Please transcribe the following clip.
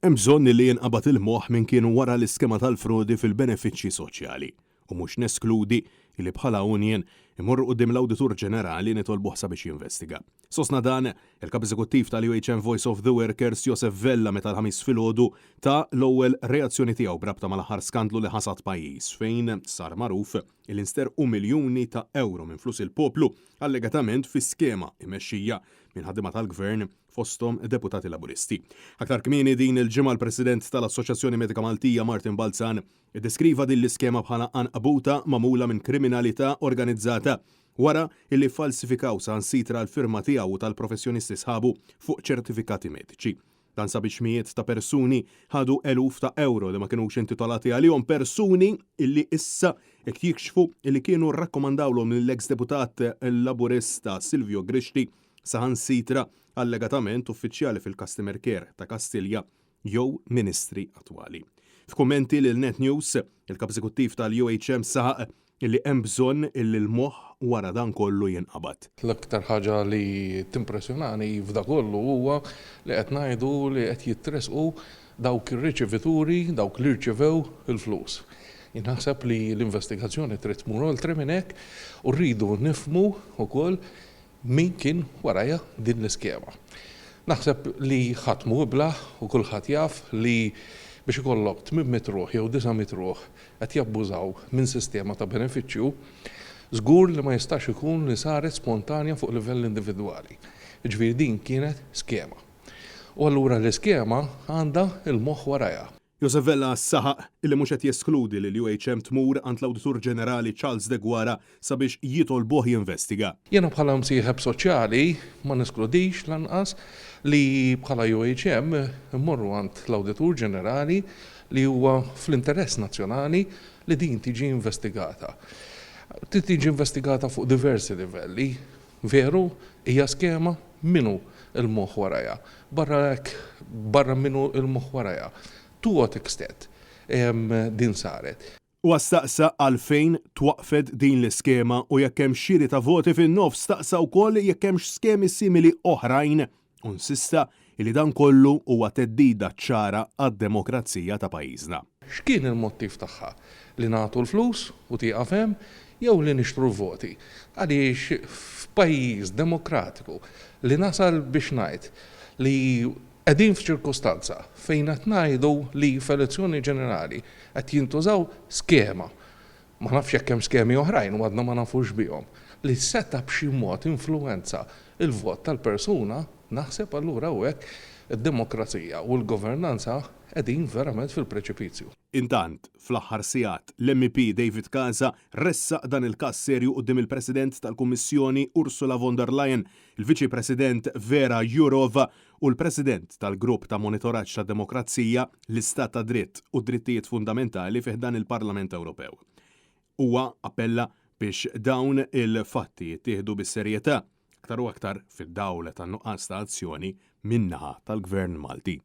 Hemm bżonn li jinqabad il-moħħ min kien wara l-iskema tal-frodi fil-benefiċċji soċjali u mhux neskludi li bħala union immorru quddiem l-Awditur Ġenerali nitolbuh sabiex jinvestiga. Sostna dan il-Kap Eżekuttiv tal-UHM Voice of the Workers Josef Vella meta l-Ħamis filgħodu ta l-ewwel reazzjoni tiegħu b'rabta mal-aħħar skandlu li ħasad pajjiż fejn sar magħruf li nsterqu miljuni ta' ewro minn flus il-poplu allegatament fi skema imexxija minn ħaddiema tal-Gvern fosthom deputati Laburisti. Aktar kmieni din il-ġimgħa l-President tal-Assoċjazzjoni Medika Maltija Martin Balzan iddeskriva din l-iskema bħala għanqbuta magħmula minn kriminalità organizzata wara illi ffalsifikaw saħansitra l-firma tiegħu u tal-professjonisti sħabu fuq ċertifikati mediċi. Dan sabiex mijiet ta' persuni ħadu eluf ta' ewro li ma kinux intitolati għalihom, persuni illi issa qed jikxfu illi kienu rrakkomandawlhom lill-eks deputat Laburista Silvio Grixti saħansitra allegatament uffiċjali fil-Customer Care ta' Kastilja jew ministri attwali. F'kummenti lil Net News, il-Kap Eżekuttiv tal-UHM saħaq illi hemm bżonn illi l-moħħ wara dan kollu jinqabad. L-aktar ħaġa li timpressjonani f'da kollu huwa li qed ngħidu li qed jitressqu dawk ir-riċevituri, dawk li rċevew il-flus. Jien naħseb li l-investigazzjoni trid tmur oltre minn hekk u rridu nifhmu wkoll Min kien warajha din l-iskema? Naħseb li ħadd mhu iblah u kulħadd jaf li biex ikollok 800 ruħ jew 900 ruħ qed jabbużaw minn sistema ta' benefiċċju, żgur li ma jistax ikun li saret spontanja fuq livell individwali. Jiġifieri din kienet skema. U allura l-iskema għandha l-moħħ warajha. Josef Vella saħaq illi mhux qed jeskludi li l-UHM tmur għand l-Awditur Ġenerali Charles Deguara sabiex jitolbuh jinvestiga. Jiena bħala msieħeb soċjali ma neskludix lanqas li bħala UHM immorru għand l-Awditur Ġenerali li huwa fl-interess nazzjonali li din tiġi investigata. Trid tiġi investigata fuq diversi livelli. Veru, hija skema, min hu l-moħħ warajha? Barra hekk, barra min hu l-moħħ warajha, to what extent din saret? Huwa staqsa għalfejn twaqqfet din l-iskema u jekk hemmx xiri ta' voti fin-nofs, staqsa wkoll jekk hemmx skemi simili oħrajn u nsista li dan kollu huwa theddida ċara għad-demokrazija ta' pajjiżna. X'kien il-mottiv tagħha? Li nagħtu l-flus u tieqaf hemm jew li nixtru l-voti? Għaliex f'pajjiż demokratiku li nasal biex ngħid li qegħdin f'ċirkustanza fejn qed ngħidu li f'elezzjoni ġenerali qed jintużaw skema, ma nafx jekk hemm skemi oħrajn u għadna ma nafux bihom, li seta' b'xi mod influwenza l-vot tal-persuna, naħseb allura hawnhekk id-demokrazija u l-governanza qegħdin verament fil-preċipizju. Intant, fl-aħħar sigħat, l-MEP David Casa ressaq dan il-każ serju quddiem il-President tal-Kummissjoni Ursula von der Leyen, il-Viċi President Vera Jourova u l-President tal-Grupp ta' Monitoraġġ tad-Demokrazija, l-Istat tad-Dritt u d-Drittijiet Fundamentali fi ħdan il-Parlament Ewropew. Huwa appella biex dawn il-fatti jittieħdu bis-serjetà, aktar u aktar fid-dawl tan-nuqqas ta' azzjoni min-naħa tal-Gvern Malti.